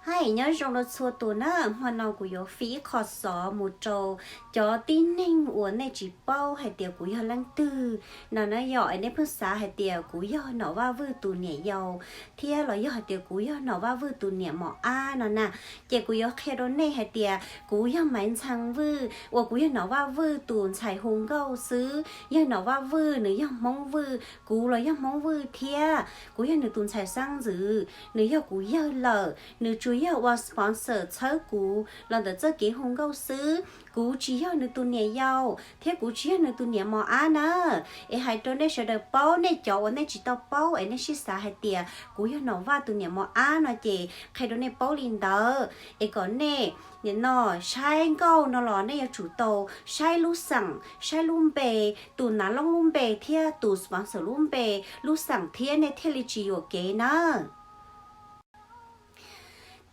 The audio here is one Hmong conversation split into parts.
Hais nyob zoo rau txhua tus na, hmo no kuv yuav fi ib qho xov mus rau cov tib neeg uas nej tsis paub hais tias kuv yog leej twg no na yom, es nej pheej xav hais tias kuv yog Nom Vaj Vwj tus niam yau, thiab los yog hais tias kuv yog Nom Vaj Vwj tus niam mos ab no na. Ces kuv yuav qhia rau nej hais tias kuv yog Maiv Ntxhee Vwj uas kuv yog Nom Vaj Vwj tus ntxhais hu nkauj xwb. Yog Nom Vaj Vwj nws yog Hmoob Vwj, kuv los yog Hmoob Vwj thiab. Kuv yog nws tus ntxhais xeeb ntxwv, nws yog kuv yawg lawm, nws tsuas yog ua sponsor txhawb kuv los ntawm txoj kev hu nkauj xwb. Kuv tsis yog nws tus niam yau thiab kuv tsis yog nws tus niam mos ab na. Es hais rau nej sawv daws paub, nej cov uas nej tsis tau paub es nej sib xav hais tias kuv yog Nom Vaj tus niam mos ab no ces qhia rau nej paub li ntawd. Es kom nej nim no saib nkauj no los nej yuav tsum tau saib lub xeem, saib lub npe, tus nav loob lub npe thiab tus sponsor lub npe, lub xeem thiab nej thiaj li tsis yuam kev na.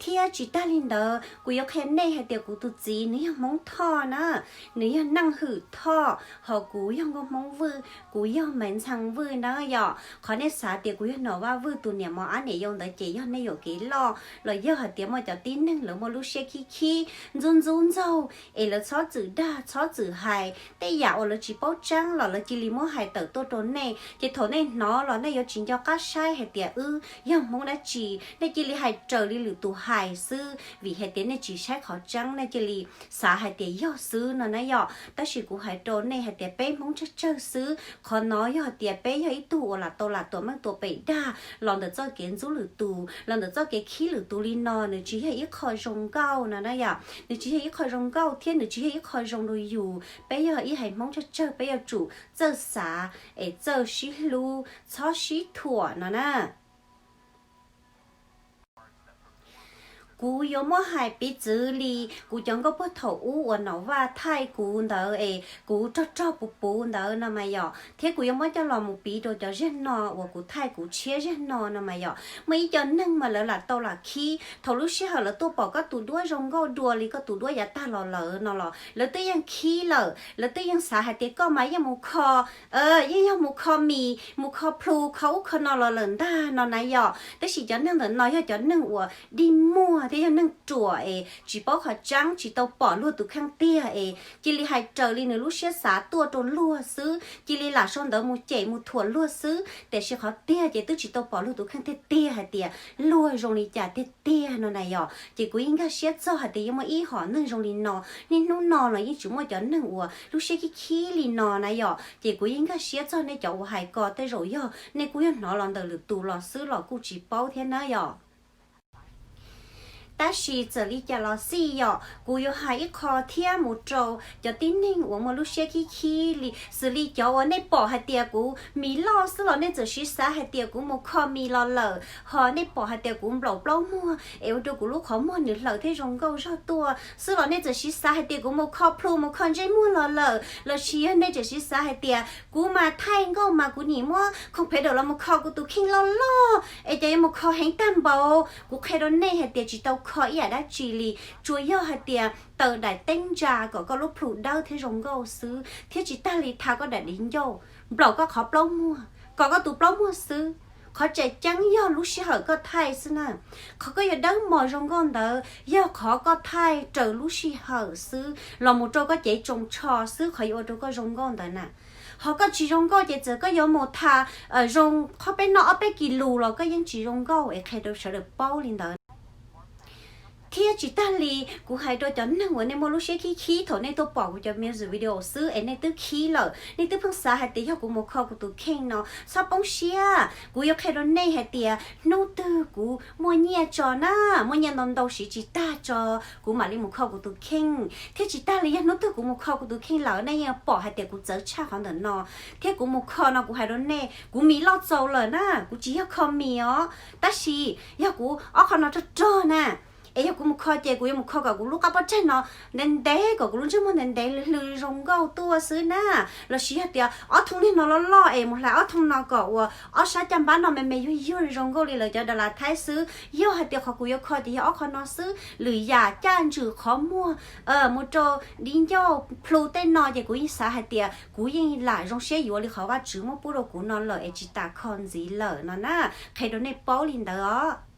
Thiab tsis tag li ntawd, kuv yuav qhia nej hais tias kuv tus txiv nws yog Hmoob Thoj na, nws yog Neej Hwm Thoj, ho kuv yog nkauj Hmoob Vwj, kuv yog Maiv Ntxhee Vwj na yom. Qhov nej xav tias kuv yog Nom Vaj Vwj tus niam mos ab niam yau ntawd ces yog nej yuam kev loj, los yog hais tias muaj cov tib neeg lawv muaj lub siab khib khib, ntxub ntxub ntxaug, es lawv txhob txwm dag txhob txwm hais, tej yam uas lawv tsis paub tseeb los lawv cia li muab hais tawm tuaj rau nej, ces thaum nej hnov los nej yuav tsis nco qab saib hais tias wb yog Hmoob dab tsi, nej cia li hais raws li lwm tus hais xwb, vim hais tias nej tsis saib qhov tseeb, nej cia li xav hais tias yog xwb no na yom. Tab sis kuv hais rau nej hais tias peb Hmoob tsawg tsawg xwb, qhov no yog hais tias peb yog ib tug uas lam tau lam tuam meej tuam pem dag los ntawm txoj kev ntxub lwm tus, los ntawm txoj kev khib lwm tus li no, nws tsis yog ib qho zoo nkauj no na yom. Nws tsis yog ib qho zoo nkauj thiab nws tsis yog ib qho zoo rau yus. Peb yog ib haiv Hmoob tsawg tsawg, peb yuav tsum txawj xav es txawj sib hlub, txhob sib thuam no na. Kuv yuav muab hais piv txwv li kuv cov nkauj puag thaum ub uas Nom Vaj thaij kuv ntawd es kuv rog rog puv puv ntawd no mas yom, thiab kuv yuav muab coj los mus piv rau cov zaj no uas kuv thaij kuv tshiab zaj no no mas yom. Muaj ib co neeg mas lawv lam tau lam khib, thaum lub sij hawm lawv tuaj pom koj tus duab zoo nkauj dua li koj tus duab yav tag los lawm no los lawv twb yeej khib lawm, lawv twb yeej xav hais tias koj mas yeej mus kho, yeej yog mus kho mis, mus kho plhu, kho ub kho no los lawm ntag no na yom. Tab sis cov neeg ntawm no yog cov neeg uas dig muag thiab yog neeg ruam es tsis paub qhov tseeb, tsis tau pom luag tus kheej tiag es cia li hais raws li nws lub siab xav tuaj rau luag xwb, cia li lam sau ntawv mus cem mus thuam luag xwb, tiam sis qhov tiag ces twb tsis tau pom luag tus kheej tiag tiag hais tias luag zoo li cas tiag tiag no na yom. Ces kuv yeej nkag siab txog hais tias yuav muaj ib hom neeg zoo li no, niaj hnub no los yeej tseem muaj cov neeg uas lub siab khib khib li no na yom. Ces kuv yeej nkag siab txog nej cov uas hais ko, tej zaum yog nej kuj yog hnov los ntawm lwm tus los xwb los kuj tsis paub thiab na yom. Tab sis txawm li cas los xij yom, kuv yuav hais ib qho thiab mus rau cov tib neeg uas muaj lub siab khib khib li, xws li cov uas nej pom hais tias kuv mis loj xwb los nej txawm siv xav hais tias kuv mus kho mis los lawm, ho nej pom hais tias kuv nplaum plaub muag es ua rau kuv lub qhov muag nws hlawv thiab zoo nkauj zog tuaj xwb los nej txawm siv xav hais tias kuv mus kho plhu mus kho ntsej muag los lawm, los sis yog nej txawm siv xav hais tias kuv mas thaij nkauj mas kuv nim muab khoom phev dawm los mus kho kuv tus kheej loj loj es ces yuav mus kho heev tag npaum. Kuv qhia rau nej hais tias tsis tau kho ib yam dab tsi li, tsuas yog hais tias taws daim teeb ntsa kom koj lub plhu dawb thiab zoo nkauj xwb, thiab tsis tag li tha koj daim di ncauj, nplaum koj qhov plaub muag, kom koj tus plaub muag xwb. Qhov tseem ceeb yog lub sij hawm koj thaij xwb na. Qhov koj yuav dawb mos zoo nkauj ntawd yog qhov koj thaij raws lub sij hawm xwb, los mus rau koj cev tsoos tsho xwb qhov yuav ua rau koj zoo nkauj ntawd na. Ho koj tsis zoo nkauj ces txawm koj yuav mus tha zoo qhov peb noj ob peb kis lus los koj yeej tsis zoo nkauj es qhia rau sawv daws paub li ntawd. Thiab tsis tag li, kuv hais rau cov neeg uas nej muaj lub siab khib khib thaum nej tuaj pom kuv cov music video xwb es nej twb khib lawm, nej twb pheej xav hais tias yog kuv mus kho kuv tus kheej no, txhob poob siab. Kuv yuav qhia rau nej hais tias hnub twg kuv muaj nyiaj tso na, muaj nyiaj ntau ntau siv tsis tag tso, kuv mam li mus kho kuv tus kheej. Thiab tsis tag li yog hnub twg kuv mus kho kuv tus kheej lawm nej yeej pom hais tias kuv txawv tshaj qhov ntawm no. Thiab kuv mus kho no kuv hais rau nej, kuv mis loj txaus lawm na, kuv tsis yog kho mis os. Tab sis yog kuv ob qho no rog rog na, es yog kuv mus kho ces kuv yuav mus kho kom kuv lub qab pob tsaig no ntev ntev, kom kuv lub ntsej muag ntev ntev hlw zoo nkauj tuaj xwb na. Los sis yog tias ob thooj niag no loj loj es mus hlais ob thooj no kom ua ob sab caj npab no me me yuag yuag zoo nkauj li lawv cov das las thaib xwb. Yog hais tias qhov kuv yuav kho ces yog ob qho no xwb, lwm yam caj ntswm qhov muag mus rau di ncauj plhu tej no ces kuv yeej xav hais tias kuv yeej lam zoo siab yuav li qhov Vajtswv muab pub rau kuv no lawm es tsis tas kho ntxiv lawm no na. Qhia rau nej paub li ntawd os.